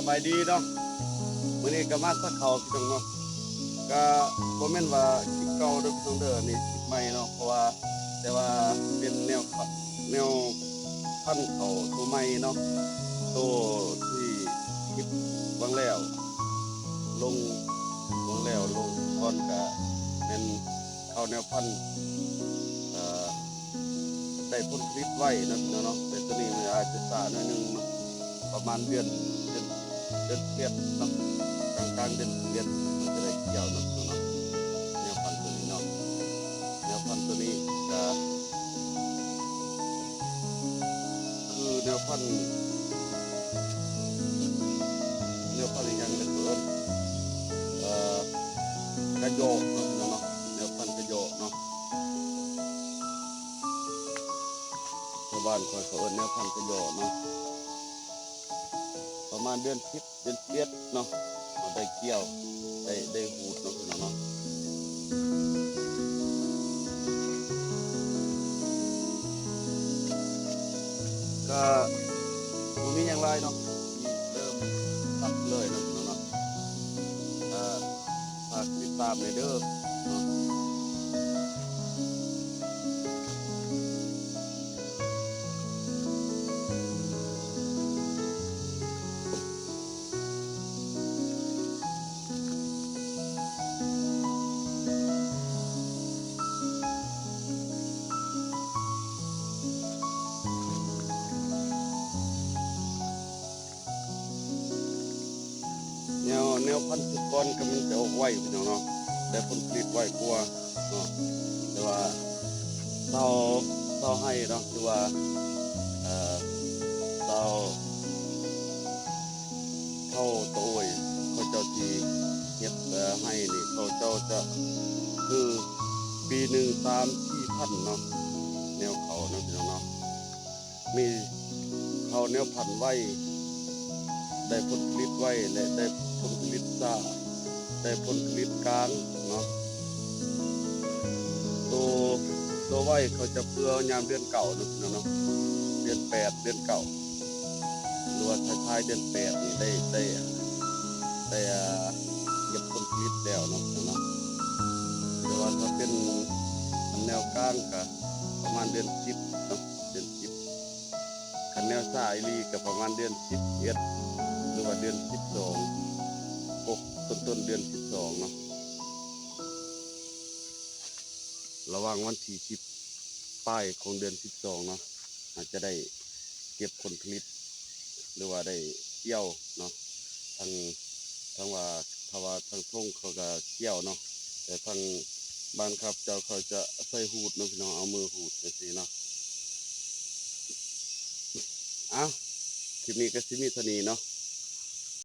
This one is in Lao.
ສະບາຍດີເນາະ ມື້ນີ້ກໍມາສັກເຂົ້າ ພີ່ນ້ອງເນາະ ກໍບໍ່ແມ່ນວ່າຄລິບເກົ່າເດີ ພີ່ນ້ອງເດີ ອັນນີ້ຄລິບໃໝ່ເນາະ ເພາະວ່າ ແຕ່ວ່າເປັນແນວ ແນວພັນເຂົ້າໂຕໃໝ່ເນາະ ໂຕທີ່ເກັບຫວ່າງແລ້ວລົງ ຫວ່າງແລ້ວລົງກ່ອນ ກະແມ່ນເຂົ້າແນວພັນ ເອີ ໄດ້ຜົນຜະລິດໄວເນາະ ພີ່ນ້ອງເນາະ ແຕ່ໂຕນີ້ມັນອາດຈະຊ້າໜ້ອຍໜຶ່ງເນາະ ປະມານເດືອນ ເດືອນ ເດືອນສິບເອັດເນາະ ກາງໆເດືອນສິບເອັດມັນຈະໄດ້ກ່ຽວເນາະ ພີ່ນ້ອງເນາະ ແນວພັນໂຕນີ້ເນາະ ແນວພັນໂຕນີ້ກະ ຄືແນວພັນ ແນວພັນອີ່ຫຍັງເອີ້ນ ເອີ ກະຢອກເນາະ ພີ່ນ້ອງເນາະ ແນວພັນກະຢອກເນາະ ຊາວບ້ານຂ້ອຍເຂົາເອີ້ນແນວພັນກະຢອກເນາະ ປະມານເດືອນສິບ ເດືອນສິບເອັດເນາະ ເຮົາໄດ້ກ່ຽວ ໄດ້ ໄດ້ຮູດເນາະ ພີ່ນ້ອງເນາະ ກະບໍ່ມີຫຍັງຫຼາຍເນາະ ເລີ່ມຕັດເລີຍເນາະ ພີ່ນ້ອງເນາະ ກະຝາກຕິດຕາມແດ່ເດີເນາະ. ແນວ ແນວພັນສຸກອນກໍມັນຈະອອກໄວ ພີ່ນ້ອງເນາະ ໄດ້ຜົນຜະລິດໄວກວ່າເນາະ ແຕ່ວ່າຊາວ ຊາວໄຮ່ເນາະ ຫຼືວ່າ ເອີ ຊາວ ເຜົ່າຕະໂອຍ ເຂົາເຈົ້າຊິເຮັດ ເອີ ໄຮ່ນີ້ ເຂົາເຈົ້າຈະ ຄືປີໜຶ່ງສາມສີ່ພັນເນາະ ແນວເຂົ້າເນາະ ພີ່ນ້ອງເນາະ ມີເຂົ້າແນວພັນໄວ ໄດ້ຜົນຜະລິດໄວ ແລະ ໄດ້ຜົນຜະລິດຊ້າ ໄດ້ຜົນຜະລິດກາງເນາະ ໂຕ ໂຕໄວເຂົາຈະເຜື່ອຍາມເດືອນເກົ້າເນາະ ພີ່ນ້ອງເນາະ ເດືອນແປດ ເດືອນເກົ້າ ຫຼືວ່າທ້າຍໆເດືອນແປດນີ້ໄດ້ ໄດ້ ໄດ້ ອ່າ ເກັບຜົນຜະລິດແລ້ວເນາະ ເນາະ ແຕ່ວ່າຖ້າເປັນແນວກາງກະປະມານເດືອນສິບເນາະ ເດືອນສິບ ຄັນແນວຊ້າອີ່ຫຼີກະປະມານເດືອນສິບເອັດ ຫຼືວ່າເດືອນສິບສອງ ກົກຕົ້ນໆເດືອນສິບສອງເນາະ ລະຫວ່າງວັນທີສິບປາຍຂອງເດືອນສິບສອງເນາະ ອາດຈະໄດ້ເກັບຜົນຜະລິດ ຫຼືວ່າໄດ້ກ່ຽວເນາະ ທາງ ທາງວ່າ ຖ້າວ່າທາງທົ່ງເຂົາກະກ່ຽວເນາະ ແຕ່ທາງບ້ານຂ້າພະເຈົ້າເຂົາຈະໃຊ້ຫູດເນາະ ພີ່ນ້ອງ ເອົາມືຫູດຈັ່ງຊີ້ເນາະ ເອົ້າ ຄລິບນີ້ກະຊິມີເທົ່ານີ້ເນາະ.